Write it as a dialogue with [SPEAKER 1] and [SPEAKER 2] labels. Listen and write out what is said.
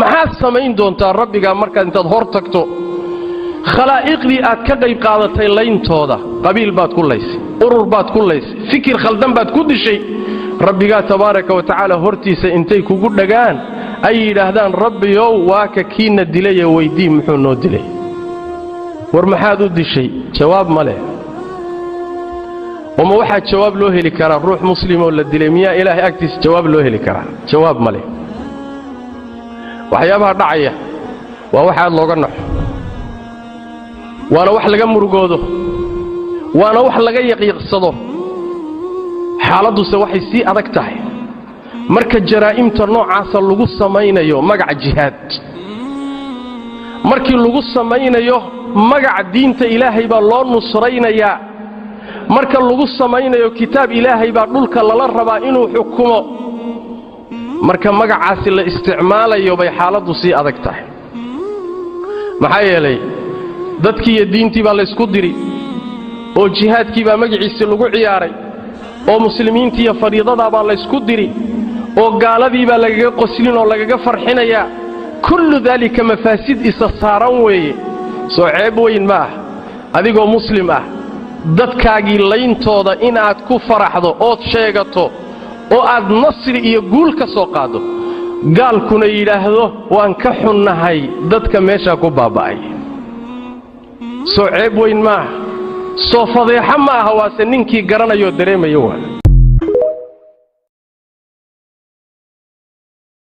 [SPEAKER 1] Maxaad samayn doontaa Rabbigaa markaad intaad hor tagto khalaa'iqdii aad ka qayb qaadatay layntooda? Qabiil baad ku laysay, urur baad ku laysay, fikir khaldan baad ku dishay. Rabbigaa tabaaraka wa tacaala hortiisa intay kugu dhagaan ay yidhaahdaan: "Rabbiyow, waa ka kiina dilaye, weydii muxuu noo dilay. War maxaad u dishay?" Jawaab ma leh. Oma waxaa jawaab loo heli karaa ruux muslimoo la dilay? Miyaa Ilaahay agtiisa jawaab loo heli karaa? Jawaab ma leh. Waxyaabaha dhacaya waa wax aad looga naxo, waana wax laga murugoodo, waana wax laga yaqiiqsado. Xaaladduse waxay sii adag tahay marka jaraa'imta noocaasa lagu samaynayo magaca jihaad, markii lagu samaynayo magaca diinta Ilaahay baa loo nusraynayaa, marka lagu samaynayo kitaab Ilaahay baa dhulka lala rabaa inuu xukumo, marka magacaasi la isticmaalayo bay xaaladdu sii adag tahay. Maxaa yeelay, dadkii iyo diintii baa laysku diri, oo jihaadkii baa magaciisii lagu ciyaaray, oo muslimiintii iyo fariidadaa baa laysku diri, oo gaaladii baa lagaga qoslin oo lagaga farxinayaa. Kullu daalika mafaasid isa saaran weeye. Soo ceeb weyn ma ah adigoo muslim ah dadkaagii layntooda inaad ku faraxdo ood sheegato oo aad nasri iyo guul ka soo qaaddo, gaalkuna yidhaahdo: "Waan ka xunnahay dadka meeshaa ku baaba'ay"? Soo ceeb weyn ma aha? Soo fadeexo ma aha? Waase ninkii garanayoo dareemaya waa.